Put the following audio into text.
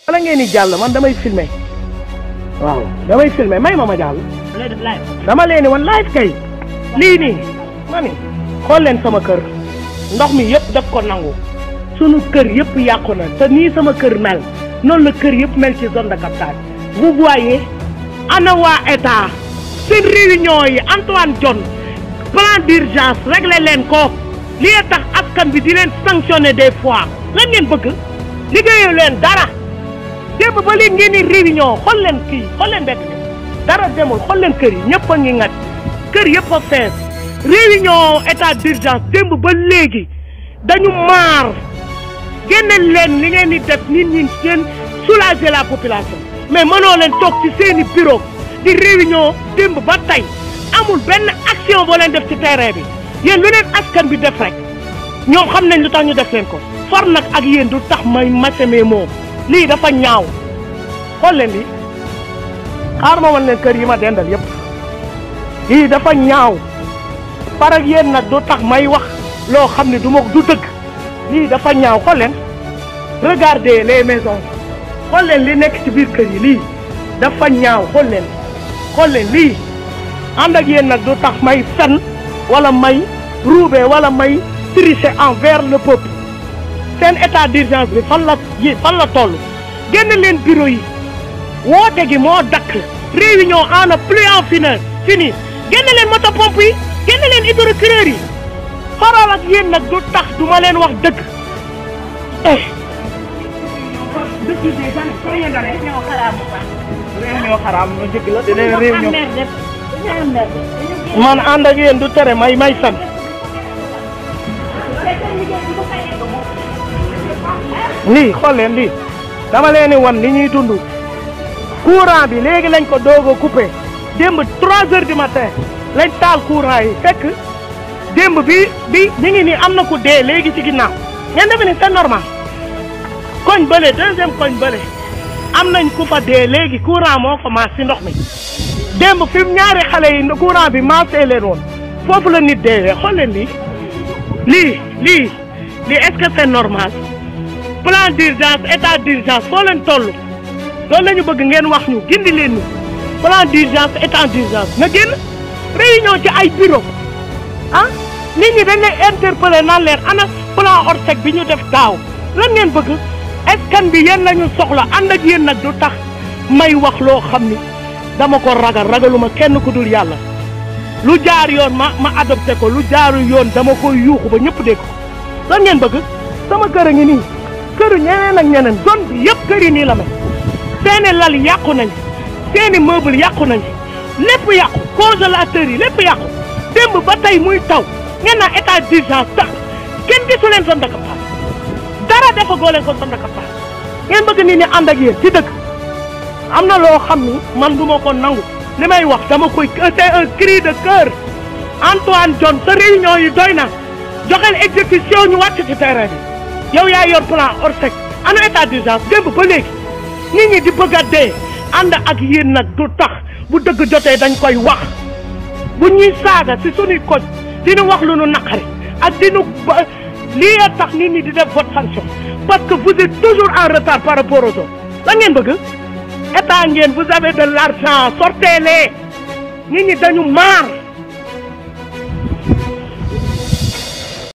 wala ngeen di jàll man damay filmer waaw damay filmer may ma jàll dama leen ni wan live kay lii nii ma ni xool leen sama kër ndox mi yëpp daf ko nangu sunu kër yëpp yàqu na te nii sama kër mel noonu la kër yëpp mel ci zone de captage vous voyez ana waa état seen réunion yi Antoine Diome plan d'urgence réglé leen ko li tax askan bi di leen sanctionner des fois lan ngeen bëgg liggéeyu leen dara démb ba léegi ngeen di réunion xool leen kii xool leen bett dara demul xool leen kër yi ñëpp a ngi ngat kër yëpp a fees réunion état d'urgence démb ba léegi dañu maar génne leen li ngeen di def nit ñi ngeen soulager la population mais mënoo leen toog ci seeni bureau di réunion démb ba tey amul benn action boo leen def ci terrain bi yéen lu leen askan bi def rek ñoom xam nañ lu tax ñu def leen ko for nag ak yéen du tax may masemee moom lii dafa ñaaw xool leen lii xaar ma wan leen kër yi ma dendal yëpp lii dafa ñaaw par ak yéen nag du tax may wax loo xam ne du ma du dëgg lii dafa ñaaw xool leen regardez les maisons xool leen li nekk ci biir kër yi lii dafa ñaaw xool leen lii ànd ak yéen nag du tax may fen wala may ruube wala may tricher envers le peuple seen état d'urgence bi fan la toll génn leen bureau yi woote gi moo dakk réunion en plus en fini génn leen moto pompe yi génn leen hydrocureur yi faral ak yéen nag du tax du ma leen wax dëgg réunion xaraam ma jëgg la dinañ réunion man ànd ak yéen du tere may fen lii xool leen lii dama leen di wan li ñuy dund courant bi léegi lañ ko doog a coupé démb 3 heures du matin lañ taal courant yi fekk démb bi ñu ngi nii am na ku dee léegi ci ginnaaw ngeen defe ni c'est normal koñ bële deuxième koñ bële am nañ ku fa dee léegi courant moo ko maas si ndox mi démb fi mu ñaari xale yi courant bi maasee leen woon foofu la nit deewee xool leen lii est-ce que c'est normal plan d'urgence état d'urgence foo leen toll loolu la ñu bëgg ngeen wax ñu gindi leen ñu plan d'urgence état d'urgence na génn réunion ci ay bureau nit ñi dañ lay interpeller naan leen ana plan Orsec bi ñu def daaw lan ngeen bëgg askan bi yéen la ñu soxla ànd ak yéen nag du tax may wax loo xam ni dama ko ragaluma kenn ku dul yàlla lu jaar yoon ma adopté ko lu jaaru yoon dama koy yuuxu ba ñëpp dégg ko lan ngeen bëgg sama kër a ngi nii këru ñeneen ak ñeneen zone bi yëpp kër yi nii la mel seeni lal yàqu nañ seeni meuble yàqu nañ lépp yàqu congélateur yi lépp yàqu démb ba tey muy taw ngeen naa état d'urgence tax kenn gisu leen zone de captage dara dafa goo leen ko zone de captage ngeen bëgg nit ñi ànd ak yéen ci dëkk am na loo xam ni man du ma ko nangu li may wax dama koy c'est un cri de cœur Antoine Diome sa réunion yi doy na joxel exécution ñu wàcc ci terrain bi yow yaa yor plan Orsec ana état d'urgence démb ba léegi nit ñi di bëgg a dee ànd ak yéen nag du tax bu dëgg jotee dañ koy wax bu ñuy saaga si suñuy koñ dinu wax lu nu naqari ak dinu lii tax nit ñi di def vote sanction parce que vous êtes toujours en retard par rapport aux autres la ngeen bëgg état ngeen vous avez de l'argent sortez-les nit ñi dañu maar